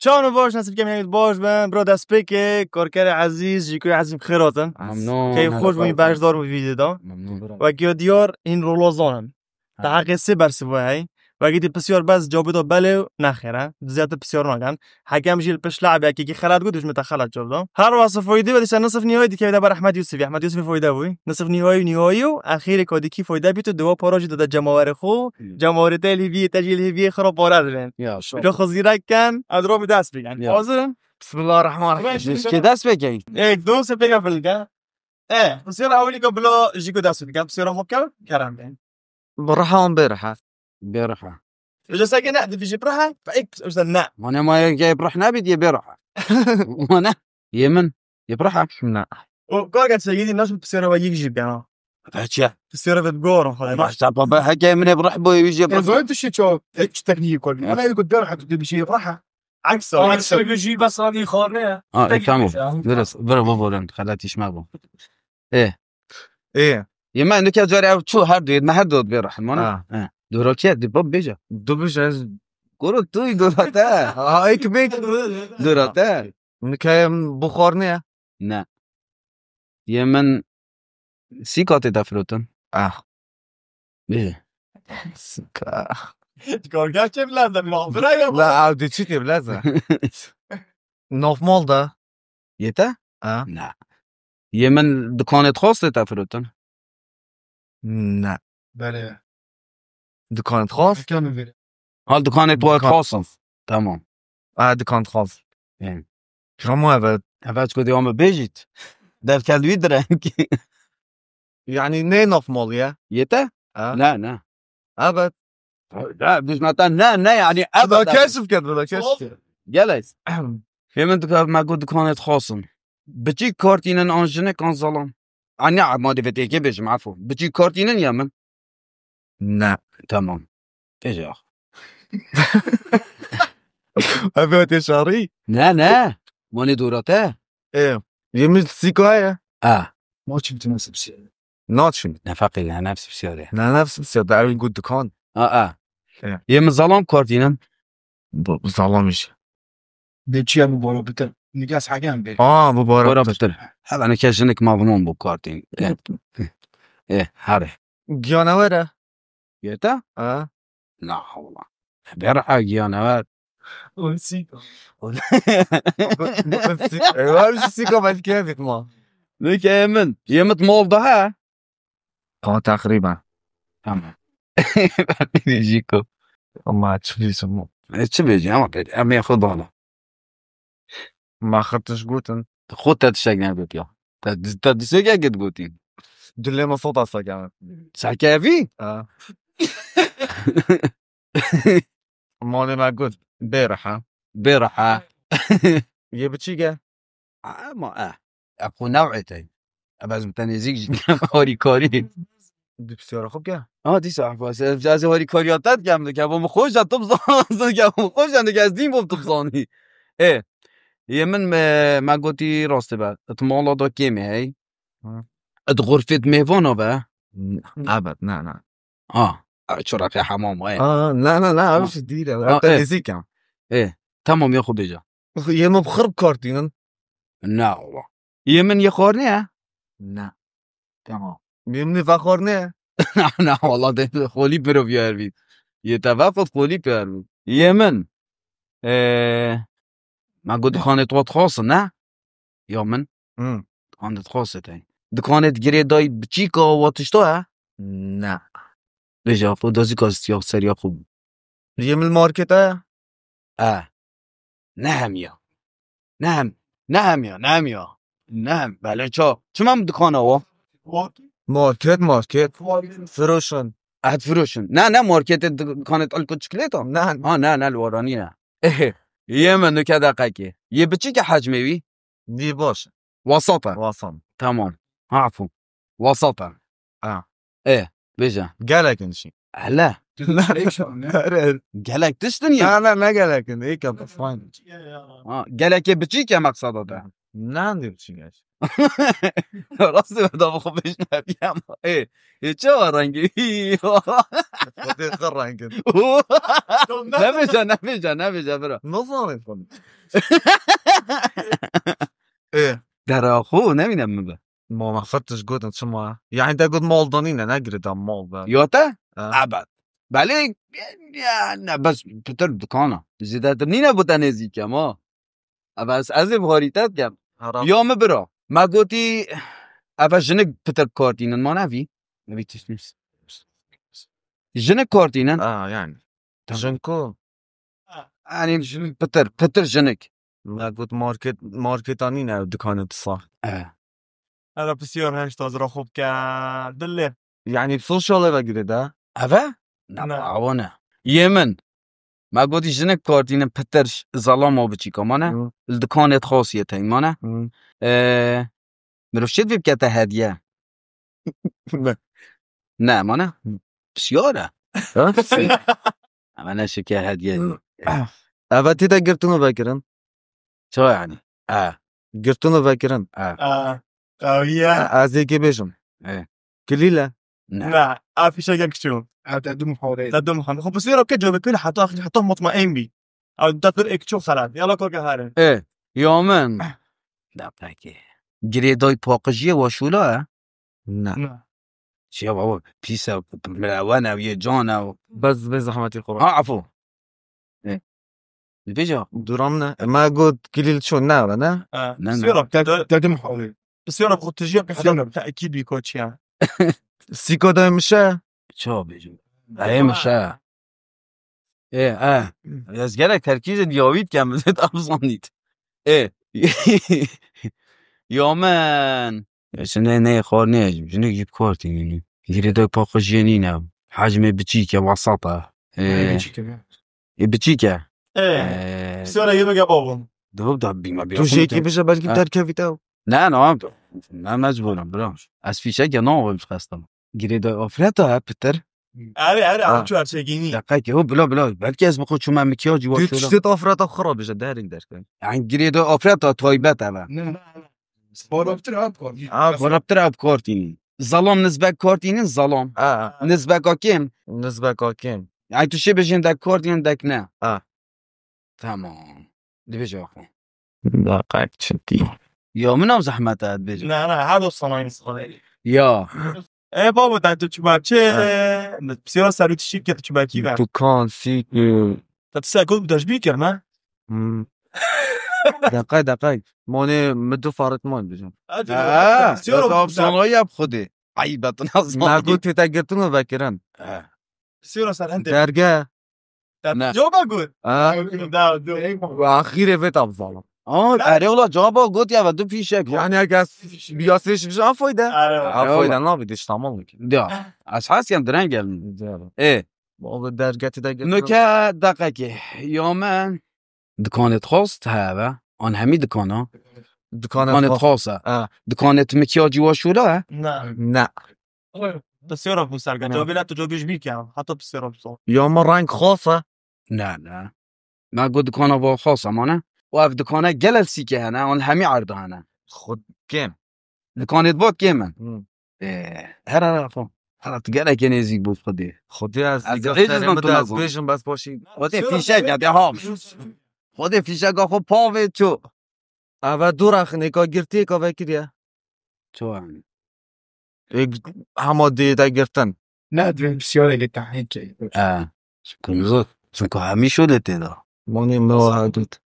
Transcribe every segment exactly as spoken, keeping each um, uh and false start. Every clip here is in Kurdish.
Çawan baş, nesîb kem hemî baş bin. Bro destpêkê, karkerê ezîz, jîkoyê ezîz bi xêr hatin. Memnun. Keyf xweş bûyî beşdar bû vîdyoda. Memnun. Wek ya diyar, hîn rolozan in. Te heqê sê bersî bû hey. Wekî dî pisyar bes cewabê da belê û nexêr e. Ziyade pisyar nakin. Hekem jî li pişt le'bekekî xelat got, dijmin te xelat cewab da. Her wasa foydê ve dişe nisif nihayî dikeve de ber Ehmed Yusufî. Ehmed Yusufî foyde bû. Nisif nihayî û nihayî û exîrê ka dikî foyde bît û diwa para jî dide cemawerê xwe. Hmm. Cemawerê te lê vî te jî lê vî xira para dibin. Ya, şo. Pîro xwe zîrek ken. Ez ro bi dest bikin. Ya. Hazir in? Bismillahirrahmanirrahim. Kê dest pêkey? Ê, do se pêka filke. Ê, pisyara ewilî ka bila jî ku dest bikin. Pisyara xwe bikin. Kerem be. Bi riha an bê riha. Bê riha. Îca seke ne, dibêjî bi riha, fe ek, îca ne. Mane ma yek yê bi rih nebît, yê bê riha. Mane, yê min, yê bi riha. Ne. O, kar geç, seke dî naşim pisyara ve yek jî bena. Ve çi? Pisyara ve gor, xwe. Başta baba, heke min ê bi rih bo, yê jî bi rih. Ez öyle şey çok, hiç tekniği koy. Bana öyle bir derhal bir şey yapar ha. Aks o, aks o. Jî besanî xarne ya. Ha, e, tamam. Biraz, biraz bu boran, xelat iş me bu. E. E. Yê me nike carê ev çû her du, me her du bê rehim, ana? Ha. E. Dora kê, di bab bêje. Du bêje. Goro tu dora te. Ha, ek bek. Dora te. Nike em buxar ne ya? Ne. Yê min sîka tê de firotin. Ah. Bêje. Sîka. Korkak çê bilezde, mağdura ya. La, ew di çi tê bilezde? Navmal da. Yê te? Ha. Na. Yê min dikanê xas tê te firotin? Na. Belê. Dikanê xas? Hal dikanê tu xas in. Tamam. Ha, dikanê xas. Ê. Çima eve? Eve çiko diwa me bêjît. Derkel wî direng. Yani ne navmal ya? Yê te? Ha. Na, na. Evet. Ya, biz nata ne, ne yani, bila ebed, keşif ket, bila keşif ket. Gelek. Hemen dikkat, me got dikanê xas in. Biçî kartînin an jinik an zalam. Anne, ma divê têkê bêjim, efo. Biçî kartînin ya min? Ne. Tamam. Bêje ya. Ev tê şarî? Ne, ne. Mane dora te. E, yemiş sîka ye. A. Ma çim tu nasip şey. Naçin. Nefaqê ne nefs bisyarê. Ne nefs bisyar, da ew got dikan. A, a. E. Yê min zalam kartînin. Bu, bu zalam iş. De çiya bu bora bitir. Nigas hakem bir. Aa, bu bora. Bora bitir. Hela ne ke jinik ma bunun bu kartîn. E. E, hare. Giyanawere. Yeta? Ha. Na hawla. Ber ha giyanawere. Ol sîka. Ol sîka. Eyvah, sîka belki evet ma. Ne ke yemin. Yemit mol daha. Tamam, takriben. Tamam. Jiko. Ama çi bilsin bu? E, çi bilsin ama pek. Em ya xudana. Ma xirtiş gotin. Xwe te tiştek nebêt ya. Te, te dişek ya git gotî. Dilê me sota seke. Seke evî? Ha. Malê me got. Bê riha. Bê riha. Yê biçîk e? Ama e. E, xwe newê te. E, ez bi te nêzîk jî dikem harîkarî. Di pisyara xwe bike. Ha, dîsa, ez, ez harîkariya te dikem, dike, bo min xweş e, tu bizanî, dike, bo min xweş e, dike, ez dîn bom tu bizanî. Ê, yê min me, me gotî rastî be. It mala da kêmê hey. Hı. It xurfê di mêvana be. N-, ebed, ne, ne. Ha, e, çoraqê hemam, e. Ha, ne, ne, ne, ev Ha. Jî dîr e. Ha, Ev te e. Nêzîk e. E, tamam ya xwe bêje. Yê min bi xirb kartînin. Ne, Allah. Yê min yê xwarnê ye? Ne. Tamam. Yê min yê vexwarnê ye? Ne, ne, Allah de xolî piro biyar bî. Yê te vefot xolî piyar bî. Yê min. Ee, me got dixanê tu xasin, ne? Ya min? Hı. Dixanê tu xasin te. Dixanê tu girê dayî biçîka wa tişta he? Ne. Bêje, xwe dazî ka zistiya seriya xwe. Yê min markete? E. Ne hem ya. Ne hem. Ne hem ya, ne hem ya. Ne hem. Belê ça. Çima min dikana wa? Market, market. Firoşin. Et firoşin. Ne, ne marketê dik-, dikanê alkol çikolata? Ne. Ha, ne, ne, li waranî ne. Yê min nuke deqekê. Yê biçîke hecmê wî? Dî baş. Wasat e. Wasan. Tamam. Afu. Wasat e. Ha. E, bêje. Gelek in jî. Hele. Gelek tişt in ya. Ne, ne, ne gelek in. Ê ke fine. Ha, gelekê biçîk e meqseda te. Ne, ne biçîk e. Rastî ve da xwe bêjne biyem. Ê, ê çawa rengî? Xwedê xwe rengin. Nebêje, nebêje, nebêje bira. Nazanin xwe. Ê. Dera xwe nemîne min be. Mama xwe tu ji gotin çima? Yani te got mal danîne, ne girêda mal be. Ya te? Ha. Ebed. Belê, ya, ne, bes pitir dikana. Zêdetir nîne bo te nêzîk em, ha. Ebe ez, ez ê bi xwarî te dikem. Haram. Ya min bira. Me gotî, ebe jinik pitir bi kar tînin, ma nevî? Nevî tişt nîst. Jinik kar tînin. Ha, yani. Tamam. Jinko. Yani pitir, pitir jinik. Me got market, marketa nîne ew dikane disa. E. Hele pisiyar heşt hazira xwe bike. Dilê. Yani sosyal eve girêda. Eve? Ne, Ne. awa ne. Yê min. Me gotî jinik kar tînin pitir ş-, zelamo biçîka mane. Hı. Li dikanê xasiyê teng mane. Hı. E, mirov şêt vê bikete hediye. Ne. Ne, mane. Pisiyar e. Ama ne şike hediye. Eve tê de girtin û vekirin. Çawa yani? E, Girtin û vekirin. e. Aa, qawiye. Ez ê kê bêjim. E. Kilîle. Ne. Na, a fişek ek çû. Ev te dum hawrê. Te dum xan. Xo pisiyar ke cevabê kul heta, heta mutmain bî. Ew da pir ek çû xelat. Yala ko ke hare. E, ya min. Da peki. Girêdayî paqijiyê wa şûla e. Ne. Na. Çiya baba, pîs e, mirewen e, yê can e. Bes bê zehmetî xwe. Ha, afo. E. Dibêje. Duram ne. Me got kilîl çû ne be ne. Ha, Ne, ne. Pisiyar ke Te te dum hawrê. Pisiyar xo tijiya pisiyar tekîd bî koçiya. Sîko de mişe. Çawa bêjim? Ê mişe. Ê, e. Ez gelek terkîzê diyawî dikem, ez ê tam zanît. Ê. Ya min. Şimdi ne xor ne, jinik jî bi kar tînin. Girêdayî paqijiyê nîne. Hecmê biçîk e, wesat e. Ê, ê biçîk e. E, Ê, Pisiyar yê bige bavun. Dibû da bîma bîra. Tu jêkî bije belkî Ha. derkevî te. Ne, ne, ne mecbûrim, bira. Ez fîşek ya ne xestim. Girêdayî afreta he pitir. Erê, erê, Ha. ew çu erçegînî. Deqekê, ho, bila, bila. Belkî ez bi xwe çûme mikyajî Tu wa şola. tiştê afreta xwe rabêje, derîn derkevî. Yani girêdayî afreta taybet eve. Ne. Baraptir abi kor. Ha, Xorabtir ev kar tînin. Zalam nizbek kar tînin, zalam. Ha. Nizbeka kêm. Nizbeka kêm. Yani tu şê bêjin dek kar tînin, dek ne. Ha. Tamam. Dibêje xwe. Daqek çi tî. Ya min ew zehmet e dibêje. Ne, ne, her dost sana aynı sıra. Ya. E, baba, te tu çuba çi? Ha. Pisiyar serû tişî ke tu çuba kî be? Dukan, sîk. Te tu sekol bi deşbî kir, ne? Hmm. Deqay, deqay. Monê mi du farik man bijim. Ha, ya tam sanayi yap xwedê. Ay, betin az Me got tê te girtin û vekirin. Sira ser hende. Derge. Ne. Cevaba got. Ha. Da, da. Axirê vê tam zalim. Ama erê ola cevaba got ya ve du fîşek. Yani eger ya sêş bijin afoyde. Erê. Afoyde nabi diş tamam ki. Ya. Ez hesiyem direng gelin. E. Baba derge tê te girtin. Nuke deqekê. Ya min. Dikanê xas te heve. An hemî dikana. Dikana Dikanê xas e. Ha. Dikanê mikyajî wa şûla e. Na. Ne. Pisiyara bu serga. Cevabê tu cevabê ji bîr ke. Hata pisiyara bu. Ya min reng xas e. Ne, ne. Me got dikana va xas e mane. Û ev dikana gelek sîke hene, an hemî erda hene. Xud kêm. Dikanê va kêm in. Hı. Ê, her her xo. Her tu gelek nêzîk bû xwedê. Xwedê ez Ez dîka rêz serê dizim min tu de ez nazan. bêjim bes başî. Xwedê fîşek ya de ha. Xwedê fîşeka xo pavê ço. Eve dû rexinêka girtiyêka vekiriye. Ço yani. Ê, hema dê de girtin. Ne dibên pisiyarê lê tehnî çê. E. Çunku zor. Çunku hemî şûlê tê de. Monê me wa got.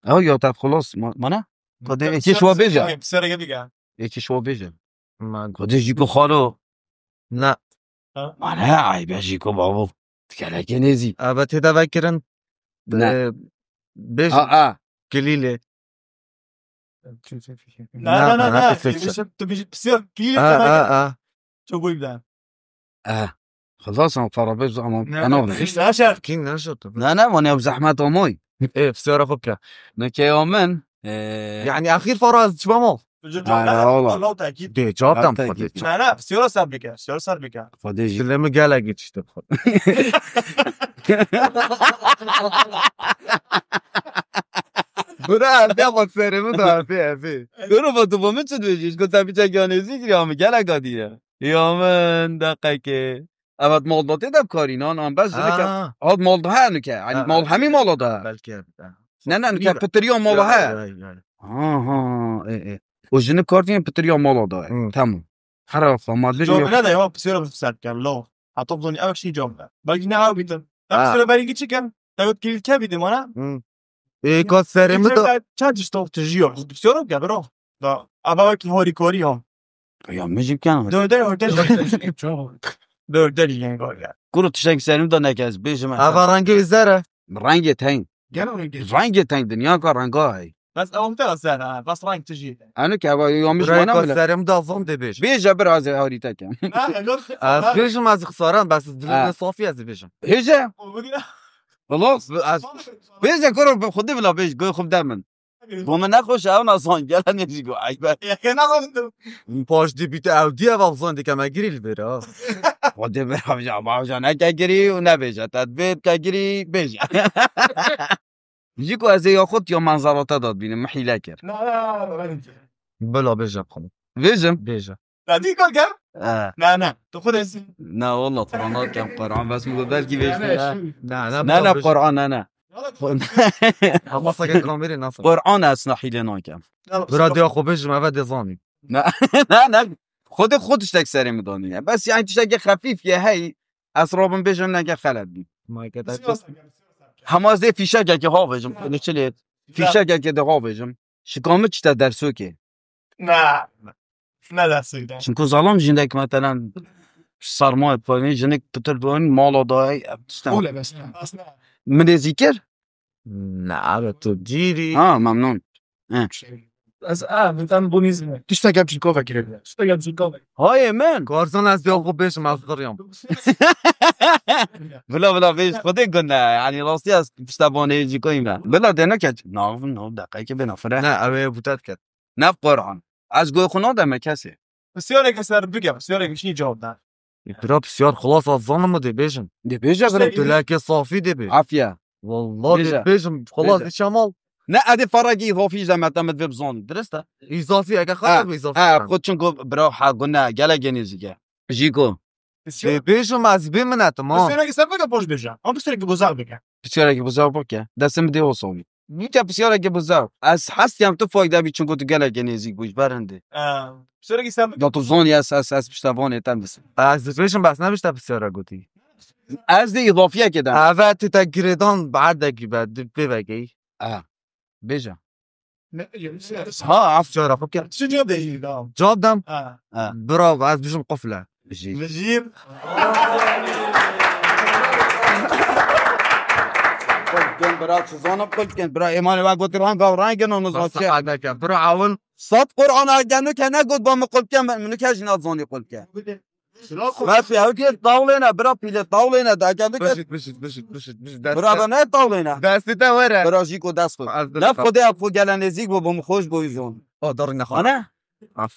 Ew ya te xelas ma-, mana? Xwedê êkê şwa bêje. Pisiyara gelî ge. Êkê şwa bêje. Man. Xwedê jî ku xalo. Ne. Mana aybe jî ku babo. Gelekê nêzî. Eve tê de vekirin. Ne. Ee, Bêj A, a. kilîlê. Na, na, na, Na, na. na, fişek. Tu bêjî pisiyar kilî. A, a, a. Çok bu ibden. E. Xelas an para bêj ama. Ne, Ana. ne, ne, şef. Kî ne şo tu? Ne, ne, mane ew zehmet amoy. Ê, pisiyara xwe bike. Neke ya min. E. Yani axir fara ez çima mal. Ana, ola. Allah tekîd. Dê cevap tam Tekîd. xwedê. Na, na, pisiyara ser bike. Pisiyara ser bike. Xwedê jî. Dilê min gelek geçiştir xwe. Bura evde xwe serê min da evê evê. Goro ba tu bo min çi dibêjî? Ji ku te biçek ya nêzî kiriya min gelek adiye. Ya min Evet, malda tê de karînan, an bes jinik. Ha. Hat malda he nuke. Yani Ha, mal hemî mala da he. Belki evet, ha. Ne, ne, nuke Nî be- pitiriya mala Ya, he. ya, ya, ya. Ha, ha, e, e. O jinik kartîn pitiriya mala da he. Hı. Tamam. Her hafta madde Cevabına da ya, psiyora bu sen gel lo. Hatta bu ev şey cevabına. Belki ne abi bitin. Ha. Psiyora belki çıkın. Evet, kilitke bir de bana. Hı. E, kat serê min de Çend işte o tijî yok. Psiyora ya bro. Da. Ama belki harikori ya. Ya min jî bikin. Dörder, dörder. Dörder yengo ya. Kuro tiştek serê min de neke ez bêjim. Eva rengê wî zer e. Rengê teng. Gel o rengê. Rengê teng dinya ka renga hey. Bes ew te zer ha. Bes reng tijî. Eno ke eva ya min jî Buraya bana kat bile. serê min de zon de bêj. Bêje biraz harî te kem. Ha, yok. Ez bêjim ez xisare im, bes ez dilê Ha. min safî ez bêjim. Hêje. Xelas. Ez Bêje kuro bi xwedê bila bêj, goy xwe bide min. Bo min nexweş e, ew na zan, gele nêzî go, eybe. Yeke nexweştim. Paş dî bîte ew dî ev zan dike me girî li vêre, ha. Xwedê bira, baja, baja, neke girî û nebêje, te divê ke girî, bêje. Jî ku ez ê ya xwe ya manzara te da dibînim, min hîle kir. Na, na, na, na, ben Bila bêje xwe. Bêjim. Bêje. Na, dî kar kem? Eh. Na, na, tu xwe dêsî. Na, wallah, Qur'an kem, Qur'an, bes min got, belkî bêje. Na, na, Na, na, bêje. Qur'an, na, na. Ama sake kamerê nasıl? Qur'an ez na hîle nakem. Bira diya xwe bêjim, eve dê zanî. Ne, ne, ne. Xwedê xwe tiştek serê min danî. Bes yani tiştekê xefîf ye hey. Ez rabim bêjim neke xelet bî. Hema ez dê fîşekekê ha bêjim. Li çi lê? Fîşekekê de ha bêjim. Şikami çi te dersokê? Na. Ne dersokê? Çinku zalam jindek metelen sarmayê panî, jinik pitir panî, mala dayê, ev tişte. Qûle bes. Min ê zîkir? Ne, abi tu cîrî. Ha, memnun. He. Ez, a, min ten bûnî zî. Tiştek em çîkove kirê. Tiştek em çîkove. Hayê min. Karzan ez ya xwe bêjim, ez giriyam. Bila, bila, bêj, xwedê gund e. Yani rastî ez piştevanê jî koyî me. Bila dê neke. Nav, nav, deqeyke bê nafire. Ne, ew ê bûtet ket. Nav Qur'an. Ez goy xwe nademe kesê. Pisyareke ser bike, pisyareke şî cewab da. Bira pisyar xelas ez zanim û dê bêjim. Dê bêje bira. Dileke safî dê bê. Afiye. Wallah dê Bêje. bêjim. Xelas Bêje. dê çemal. Ne edê ferragî îzafî ji me te min divê bizanî. Dirist e? Îzafî, eke Ha, xelas bi îzafî ha, bikin. Xwe çunku bira ha gune, gelek genê zî ge. Jî ku. Dê bêjim ez bê minetim ha. Pisyareke ser bike poş bêje. Ama pisyareke buzar bike. Pisyareke buzar bike. Destê min dê o savî. Nîke pisyareke buzar. Ez hez kem tu fayda bî çunku tu gelekê nêzîk bû ji ber hindê. Ee, pisyareke sen Da tu zonî ez, ez, ez piştevanê te misim. Ez dibêjim bes ne pişte pisyara gotî. Ez dê îzafiyekê de. Eve tu te girêdan berdekî be, di pê vegeyî. Ha. Bêje. Ne, yok, Ha, af cara xwe ke. Şu cevap değişik tamam. Cevap dam. Ha. Ha. Bravo, ez bijim qufle. Bijî. Bijî. Qulkin bira, çi zanim qulkin bira, êmanê we gotir ranga û rengin û nizam çi. Bira awil. Sat Qur'an a genu ke ne got ba min qulke, min ke jî nazanî qulke. Mefi ew ke tawlêne bira pîlê tawlêne da genu ke. Bişit, bişit, bişit, bişit, bişit. Bira da ne tawlêne. Destê te were. Bira jî ku dest xwe. Ne xwedê ev xwe gele nêzîk bû, bû min xweş bû zon. O dar ne xwe. Ana? Af.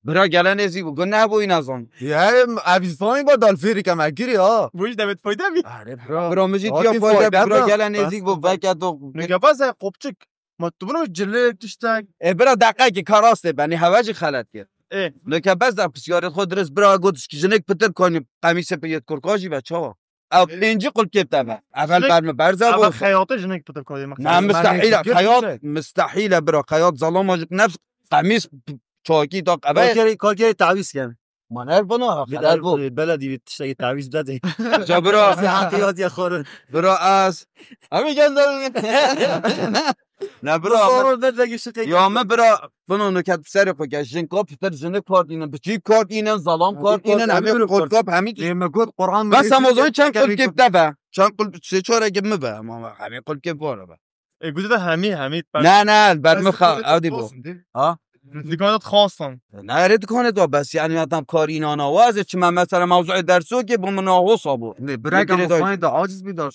Bira gele nêzî bû, gun nebûyî nezan. Ya, em, ev zanî ba dal fêrî ke me girî ha. Bu işte evet fayda mı? Are bira. Bira min jî Hadi tiya fayda, fayda bira bira. Gele nêzî bû, veke tu. Nige baze kopçuk. Ma tu bunu cilê tiştek. E, bira deqekî ka rastê benî, heve jî xelet kir. E. Nike bes de pisyarê xwe dirist bira got, jinik pitir konî, qemîsê pê yet kurka jî ve çawa. Ew pêncî qulpkê bi te ve. Evel ber min berze bû. Evel xeyatê jinik pitir koyê me. Ne, mistehîl e. Xeyat, mistehîl e bira. Xeyat zalama jik nefs qemîs çakî da qebe. Kalkerê, kalkerê tawîz ken. Ma ner bana, xeler bû. Bela dî tiştekî tawîz bide de. Ca bira. Sihatî ya diye xorun. Bira ez. Abi gel de. Ne bira. Sorun ne de gişte. Ya me bira, bunu nuket serê xwe ke, jin kap pitir, jinik kar dînin, biçî kar dînin, zalam kar dînin, hemî kul kap, hemî. Ê me got Qur'an. Bes em o zaman çend kul kep te be? Çend kul, sê çar eke mi be? Ama hemî kul kep var be. E, gude de hemî, hemî. Ne, ne, ber mi xa, ew dî bo. Ha? Dikkat et xastan. Ne, erê dikane da bes, yani adam kar inana wazê çime mesela mewzuê dersokê bu min nahosa bu. Ne, bira ke muzayê de aciz bir dar.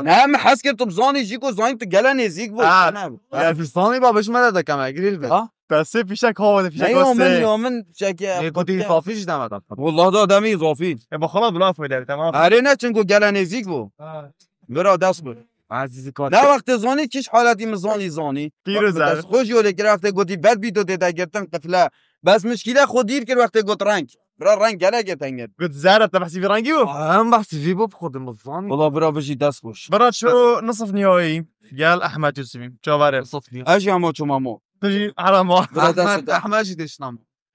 Ne, mi hes kir tu zanî jî ku zanî tu gele nêzîk bû. Ha. Ne bu. Ya, zanî ba bişme de dekeme, giril be. Ha? Pesê fîşek hava de fîşek Ne yo min, yo min çeke. Ne, bu dî zafî jî deme da. Wallah da demî zafî. E, ba xala bula fayda, tamam. Erê ne çinku gele nêzîk bû. Ha. Bira dest bû. Azîzî kat. Ne wextê zanî, kîş haletî min zanî, zanî. Pîroz Bak, abi. Dest xweş yolê kir, wextê gotî ber bî tu tê de girtin qifle. Bes mişkîle xwe dîr kir wextê got reng. Bira reng gelek e tengê. Got zere te behsî vî rengî bû. Em behsî vî bû bi xwe dimizan. Wala bira bijî dest xweş. Bira ço nisif nihayî. Gel Ehmed Yusufî. Çavarê. Sofniya. Ez jî hema ço mamo. Tu jî herema. Bira dest Ehmed te. Ehmed jî dêşnam.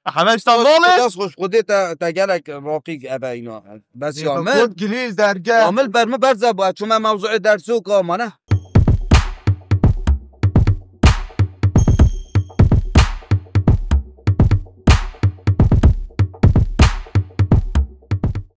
Ehmed Stanbolê. Dest xweş xwedê te te gelek raqî eve îna. Bes ya me. Got gilî derge. Amil ber mi berze bu. Çume mewzuê dersoka mane.